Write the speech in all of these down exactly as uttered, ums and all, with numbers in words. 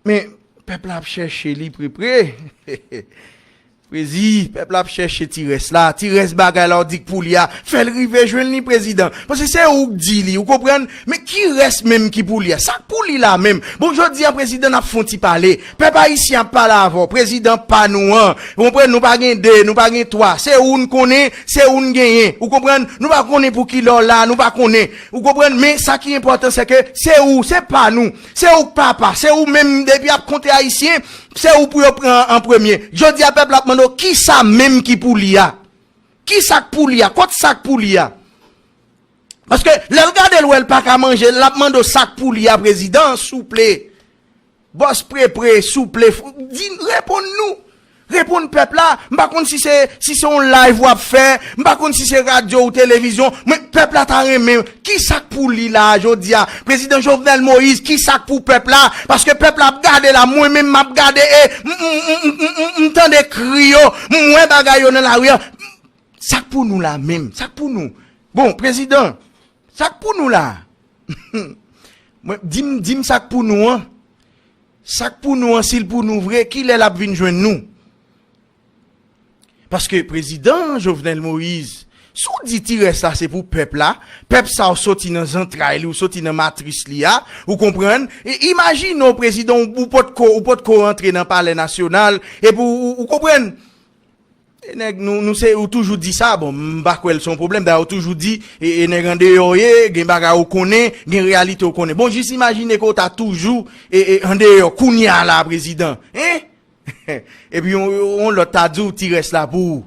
Men, pèp la ap chèche li prepre. Prezi, pèp la ap chèche ti rès la. Ti rès bagay la w di k pou li a. Fè l rive jwenn li, prezidan. Paske se ou k di li, ou konprann? Men ki rès menm ki pou li a? Sa k pou li la menm? Bon, jodi a, prezidan, n ap fè yon ti pale. Pèp ayisyen ap pale avè w. Prezidan pa nou an. Ou konprann? Nou pa gen de, nou pa gen twa. Se ou n konnen, se ou n genyen. Ou konprann? Nou pa konnen pou kilè w la, nou pa konnen. Ou konprann? Men sa ki enpòtan, se ke se ou, se pa nou. Se ou k papa, se ou menm, depi ap konte ayisyen, se ou pou yo pran an premye. Jodi a, pèp la ap mande w, kisa menm ki pou li a? Kisa k pou li a? Kot sa k pou li a? Paske lè l gade l wè l pa ka manje, l ap mande w sa k pou li a, prezidan, souple. Bòs prepre, souple, f- di, reponn nou. Reponn pèp la. M pa konn si se si se yon live w ap fè, m pa konn si se radyo ou televizyon, men pèp la ta renmen. Kisa k pou li la a jodi a? Prezidan Jovenel Moïse, kisa k pou pèp la? Paske pèp la ap gade la, mwen menm m ap gade e m- m- m- m- m- m tande kri yo, m wè bagay yo nan lari a. Sa k pou nou la menm? Sa k pou nou? Bon, prezidan, sa k pou nou la? Mwen, di m, di m sa k pou nou an. Sa k pou nou an, si l pou nou vre, kilè l ap vin jwenn nou? Paske prezidan Jovenel Moïse, si w di ti rès la se pou pèp la, pèp sa w soti nan zantray li, ou soti nan matris li a, ou konprann? E imajine w, prezidan, ou, ou potko, ou potko rantre nan Palè Nasyonal, epi ou, ou, ou konprann? E nèg, nou, nou se, ou toujou di sa, bon, m pa kwè l se yon pwoblèm, dayè ou toujou di, e, e nèg andeyò w ye, gen bagay ou konnen, gen reyalite ou konnen. Bon, jis imajine ke w ta toujou, e, e andeyò, kounye a la, prezidan, en? Epi yon, yon lòt ta di w ti rès la pou ou.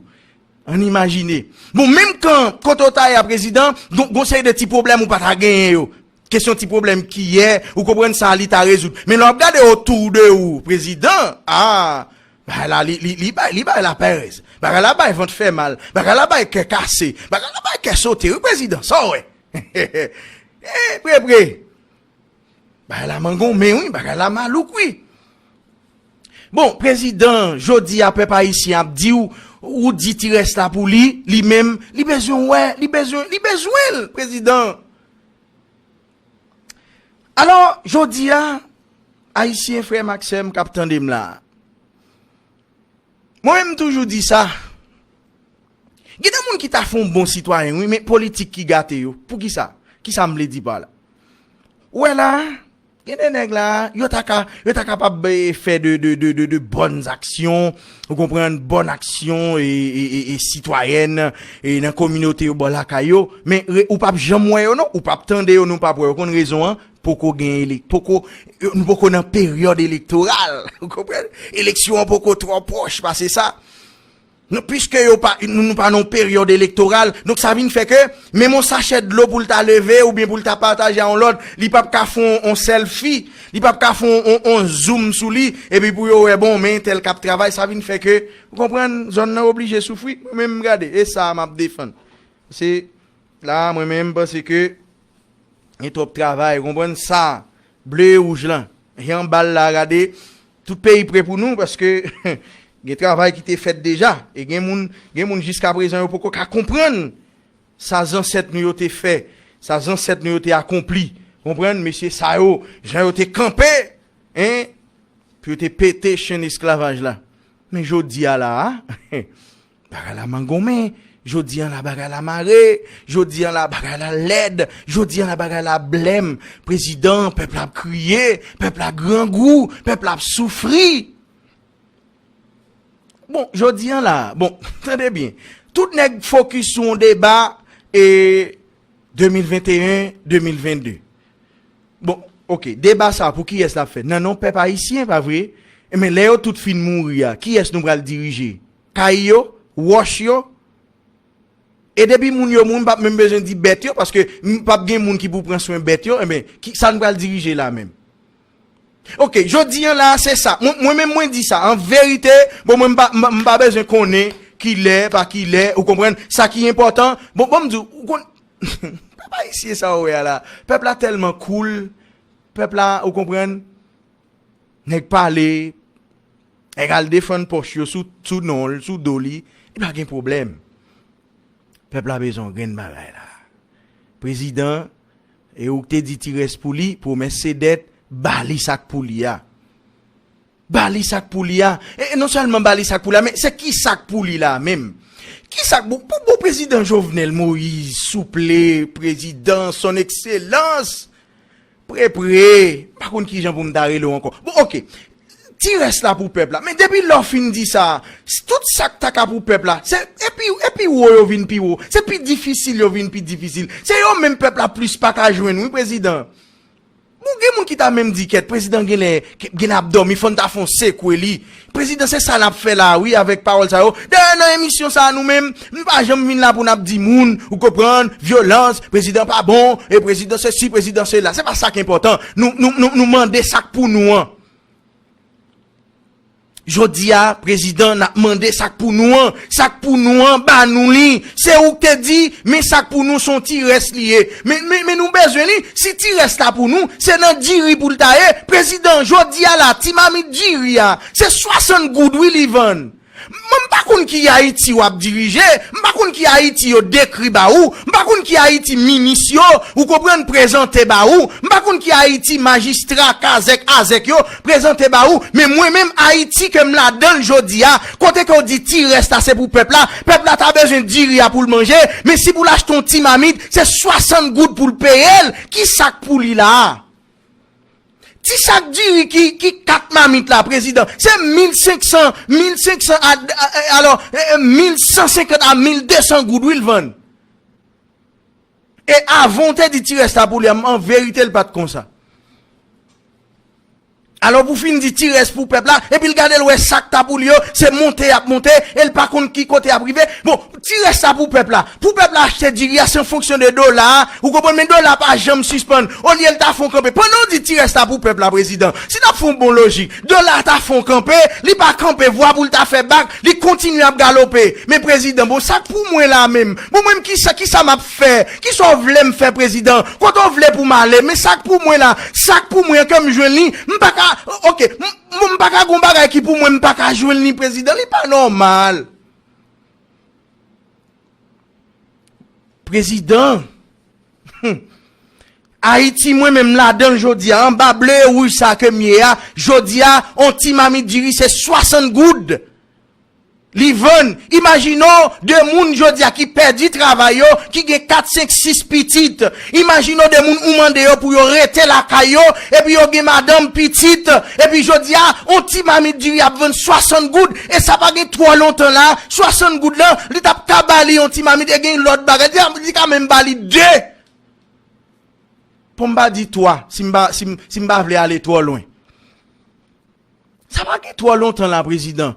Ann imajine. Bon, menm kan, kote w ta ye a, prezidan, gon, gon seri de ti pwoblèm ou pa ta genyen yo. Kesyon ti pwoblèm kiyè, ou konprann sa, li ta rezoud. Men lè w ap gade otou de ou, prezidan, a, bagay la, li, li, li bay, li bay laperèz. Bagay la bay vant fè mal. Bagay la bay kè kase. Bagay la bay kè sote, wi, prezidan, sa w wè? E, pre, pre. Bagay la mangonmen, wi, bagay la malouk, wi. Bon, prezidan, jodi a, pèp ayisyen ap di w, ou di ti rès la pou li, li menm, li bezwen wè, li bezwen, li bezwen l, prezidan. Alò, jodi a, ayisyen, frè m ak sè m k ap tande m la, mwen menm, m toujou di sa. Gen de moun ki ta fè yon bon sitwayen, wi, men politik ki gate yo. Poukisa? Kisa m vle di pa la? Ou wè la, gen de nèg la, yo ta ka, yo ta kapab, eh, fè de, de, de, de, de bòn aksyon, ou konprann, bòn aksyon e, e, e, e sitwayèn, e nan kominote yo, bò lakay yo, men re- ou p ap janm wè yo non, ou p ap tande yo, nou p ap wè yo. Konn rezon an? Poko gen ele- poko, nou poko nan peryòd elektoral. Ou konprann? Eleksyon an poko twò pwòch pase sa. Non, piske yo pa, nou, nou pa nan peryòd elektoral, donk sa vin fè ke menm yon sachè dlo pou l ta leve oubyen pou l ta pataje a yon lòt, li p ap ka fè yon, yon sèlfi, li p ap ka fè yon, yon, yon zoom sou li, epi pou yo wè, bon, men tèl k ap travay, sa vin fè ke, ou konprann, zòn nan oblije soufri. Mwen menm, gade, e sa a m ap defann. Se la, mwen menm, m panse ke gen twòp travay, ou konprann sa, ble e wouj lan. E anba l la, gade, tout peyi pre pou nou, paske gen travay ki te fèt deja. E gen moun, gen moun jiska prezan yo poko ka konprann sa zansèt nou yo te fè, sa zansèt nou yo te akonpli. Konprann, mesye sa yo, jan yo te kanpe, en, pou yo te pete chenn esklavaj la. Men jodi a la a, bagay la mangonmen. Jodi a la, bagay la mare. Jodi a la, bagay la lèd. Jodi a la, bagay la blèm. Prezidan, pèp la ap kriye. Pèp la grangou. Pèp la ap soufri. Bon, jodi a la, bon, tande byen. Tout nèg fokis sou yon deba e de mil venteyen, de mil vennde. Bon, oke, deba sa pou kiyès l ap fèt? Nan non pèp ayisyen, pa vre? Enben, lè yo tout fin mouri a, kiyès nou pral dirije? Kay yo? Wòch yo? E depi moun yo mouri, m p ap menm bezwen di bèt yo, paske m p ap gen moun ki pou pran swen bèt yo, enben, ki, sa n pral dirije la menm? Oke, jodi a la, se sa. Mwen, mwen menm, mwen di sa. An verite, bon, mwen, m pa, m, m pa bezwen konnen kilè, pa kilè, ou konprann? Sa ki enpòtan, bon, bon, m di w, ou konn, pèp ayisyen sa w wè a la, pèp la tèlman cool, pèp la, ou konprann? Nèg pale, nèg al defann pòch yo sou, sou non l, sou do li, li pa gen pwoblèm. Pèp la bezwen yon grenn bagay la. Prezidan, e ou k te di ti rès pou li, pwomès se dèt, ba li sa k pou li a. Ba li sa k pou li a. E, e non sèlman ba li sa k pou li a, men se ki sa k pou li la menm? Ki sa k pou, pou, pou prezidan Jovenel Moïse, souple, prezidan, son ekselans, prepre, m pa konn kijan pou m ta rele w ankò. Bon, oke. Ti rès la pou pèp la. Men depi lè w fin di sa, s- tout sa k ta ka pou pèp la, se epi, epi wo yo vin pi wo. Se pi difisil yo vin pi difisil. Se yo menm pèp la plis pa ka jwenn, wi, prezidan. Bon, gen moun ki ta menm di kèt, prezidan genlè, genlè ap dòmi, fò n ta fè yon sekwe li. Prezidan, se sa n ap fè la, wi, avèk pawòl sa yo. Dayè, nan emisyon sa a, nou menm, nou pa janm vin la pou n ap di moun, ou konprann, vyolans, prezidan pa bon, e prezidan sesi, prezidan sela. Se pa sa k enpòtan. Nou, nou, nou, nou mande sa k pou nou an. Jodi a, prezidan, n ap mande sa k pou nou an. Sa k pou nou an, ba nou li. Se ou k te di, men sa k pou nou se yon ti rès li ye. Men, men, men nou bezwen li. Si ti rès la pou nou, se nan diri pou l ta ye. Prezidan, jodi a la, ti mamit diri a, se swasant goud wi li vann. Mwen, m pa konn ki Ayiti w ap dirije, m pa konn ki Ayiti yo dekri ba ou, m pa konn ki Ayiti minis yo, ou konprann, prezante ba ou, m pa konn ki Ayiti majistra, kazèk, azèk yo prezante ba ou, men mwen menm Ayiti ke m ladan l jodi a, kote ke w di ti rès la se pou pèp la, pèp la ta bezwen diri a pou l manje, men si pou l achte yon ti mamit, se swasant goud pou l peye l, ki sa k pou li la a? Ti sak diri ki, ki kat mamit la, prezidan, se mil senk san, mil senk san a, a, a, alò, e, e, mil san senkant a mil de san goud, wi, l vann. E avan w te di ti rès la pou li a, an verite, l pa t konsa. Alò, pou fin di ti rès pou pèp la, epi l gade l wè sak ta pou li yo, se monte y ap monte, e l pa konn ki kote y ap rive. Bon, ti rès la pou pèp la. Pou pèp la achte diri a, se an fonksyon de dola a. Ou konprann, men dola pa janm sispann. Olye l ta fè yon kanpe. Pandan w di ti rès la pou pèp la, prezidan, si n ap fè yon bon lojik, dola a ta fè yon kanpe, li pa kanpe vwa pou l ta fè bak, li kontinye ap galope. Men prezidan, bon, sa k pou mwen la menm? Bon, mwen menm, kisa, kisa m ap fè? Kisa w vle m fè, prezidan? Kote w vle pou m ale? Men sa k pou mwen la, sa k pou mwen an ke m jwenn li, m pa ka, oke, m, m, m pa ka gon bagay ki pou mwen, m pa ka jwenn li, prezidan. Li pa nòmal. Prezidan, hmm, Ayiti, mwen menm ladan l jodi a, anba ble e wouj sa ke m ye a, jodi a, on ti mamit diri se swasant goud. Li vann. Imajine w de moun jodi a ki pèdi travay yo, ki gen kat, senk, sis pitit. Imajine w de moun ou mande yo pou yo rete lakay yo, epi yo gen madanm, pitit, epi jodi a, on ti mamit diri ap vann swasant goud, e sa pa gen twò lontan la, swasant goud lan, li t ap ka ba li yon ti mamit, e gen lòt bagay, li, li ka menm ba li de. Pou m pa di twa, si m pa, si m, si m pa vle ale twò lwen. Sa pa gen twò lontan la, prezidan.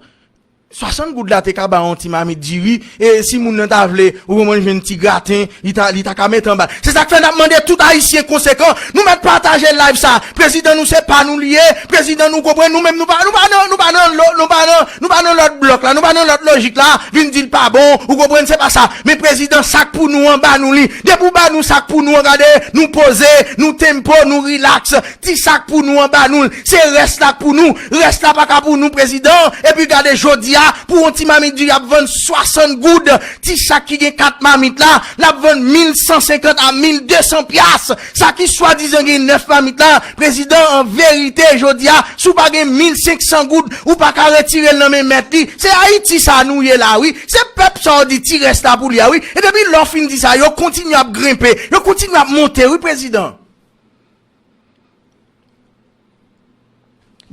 Swasant goud la te ka ba yon ti mamit diri, e si moun nan ta vle, ou konprann, jwenn ti graten, li ta, li ta ka mete anba. Se sa k fè n ap mande tout Ayisyen konsekan, nou mèt pataje live sa. Prezidan nou se pa nou li ye, prezidan nou konprann, nou menm nou pa, nou pa nan, nou pa nan lo-, nou pa nan, nou pa nan lòt blòk la, nou pa nan lòt lojik la, vin di l pa bon, ou konprann, se pa sa. Men prezidan, sa k pou nou an, ba nou li. Depi w ba nou sa k pou nou an, gade, nou poze, nou tempo, nou rilaks. Ti sa k pou nou an, ba nou l. Se rès la k pou nou. Rès la pa ka pou nou, prezidan. Epi gade jodi a, pou yon ti mamit diri ap vann swasant goud. Ti sak ki gen kat mamit la, l ap vann mil san senkant a mil de san pyas. Sa ki swadizan gen nèf mamit la, prezidan, an verite, jodi a, si w pa gen mil senk san goud, ou pa ka retire l nan men mèt li. Se Ayiti sa nou ye la, wi. Se pèp sa w di ti rès la pou li a, wi. E depi lè w fin di sa, yo kontinye ap grenpe, yo kontinye ap monte, wi, prezidan.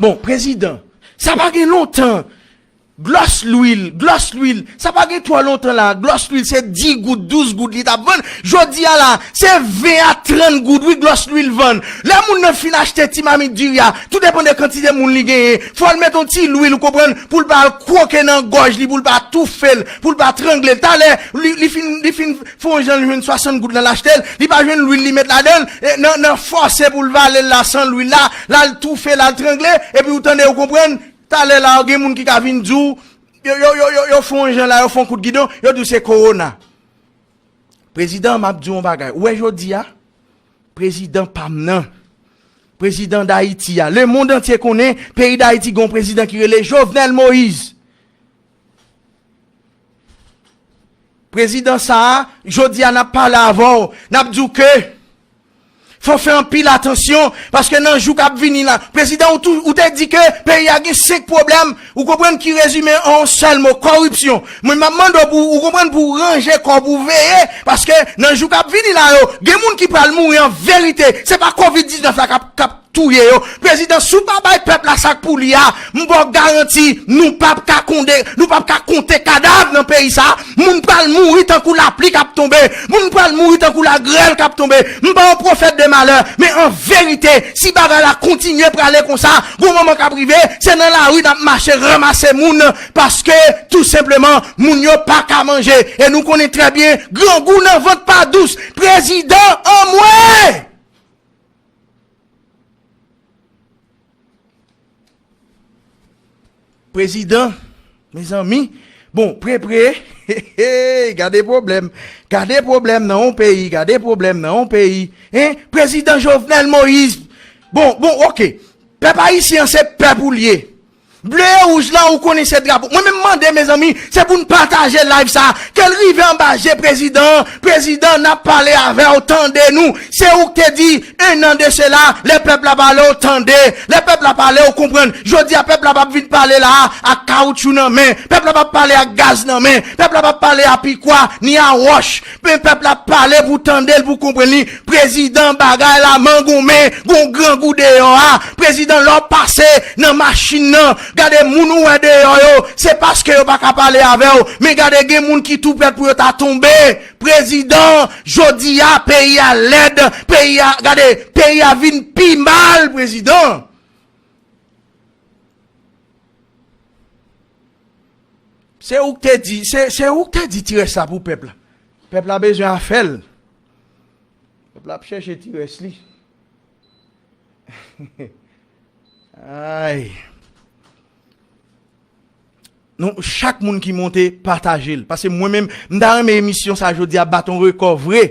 Bon, prezidan, sa pa gen lontan. Glòs lwil, glòs lwil, sa pa gen twò lontan la. Glòs lwil, se dis goud, douz goud li t ap vann. Jodi a la, se ven a trant goud, wi, glòs lwil vann. Lè moun nan fin achte ti mamit diri a, tou depann de kantite moun li genyen, fò l met yon ti lwil, ou konprann, pou l pa al kwoke nan gòj li, pou l pa toufe l, pou l pa trangle l. Talè, li, li fin, li fin fè yon jan l jwenn swasant goud la, l achte l, li pa jwenn lwil li met ladan l, e nan, nan fòse pou l vale l la san lwil la, l al toufe, l al trangle, epi ou tande, ou konprann, talè la, gen moun ki ka vin di w, yo, yo, yo, yo, yo fè yon jan la, yo fè yon kout gidon, yo di w se kowona. Prezidan, m ap di w yon bagay. Ou wè jodi a, prezidan pa m nan, prezidan Dayiti a, lemonn antye konnen, peyi Dayiti gen yon prezidan ki rele Jovenel Moïse. Prezidan sa a, jodi a n ap pale avè w, n ap di w ke Fò fè anpil atansyon, paske nan jou k ap vini la, prezidan, ou, tou, ou te di ke peyi a gen senk pwoblèm, ou konprann, ki rezime an yon sèl mo, kòripsyon. Mwen, m ap mande w pou, ou konprann, pou w ranje kò w, pou w veye, paske nan jou k ap vini la yo, gen moun ki pral mouri an verite. Se pa kovid diznèf la k ap, k ap touye yo. Prezidan, si w pa bay pèp la sa k pou li a, m ba w garanti, nou p ap ka konde, nou p ap ka konte kadav nan peyi sa. Moun pral mouri tankou lapli k ap tonbe. Moun pral mouri tankou lagrèl k ap tonbe. M pa yon pwofèt de malè, men an verite, si bagay la kontinye prale konsa, gon moman k ap rive, se nan lari n ap mache ranmase moun, paske, tou senpleman, moun yo pa ka manje. E nou konnen trè byen, grangou nan vant pa dous. Prezidan, anmwe! Prezidan, mezanmi, bon, pre, pre, gade pwoblèm, gade pwoblèm nan yon peyi, gade pwoblèm nan yon peyi, en, prezidan Jovenel Moïse, bon, bon, oke, pèp ayisyen an se pèp ou l ye, ble e wouj la ou konnen se drapo, mwen menm mande mezanmi, se pou n pataje live sa, ke l rive anba je prezidan, prezidan n ap pale avè w, tande nou, se ou k te di, en an de sela, lè pèp la pale w tande, lè pèp la pale w konprann. Jodi a pèp la p ap vin pale la a ak kawoutchou nan men, pèp la p ap pale ak gaz nan men, pèp la p ap pale a pikwa ni a wòch, men pèp la pale pou tande l, pou konprann li. Prezidan, bagay la mangonmen, gon grangou deyò a. Prezidan, lè w pase nan machin nan, gade moun ou wè deyò yo, se paske yo pa ka pale avè w, men gade gen moun ki tou prèt pou yo ta tonbe. Prezidan, jodi a peyi a lèd, peyi a, gade, peyi a vin pi mal, prezidan. Se ou k te di, se, se ou k te di ti rès sa pou pèp la. Pèp la bezwen afè l. Pèp la ap chèche ti rès li. Ay. Nou, chak moun ki monte, pataje l. Paske mwen menm, m ta renmen emisyon sa jodi a bat yon rekò vre.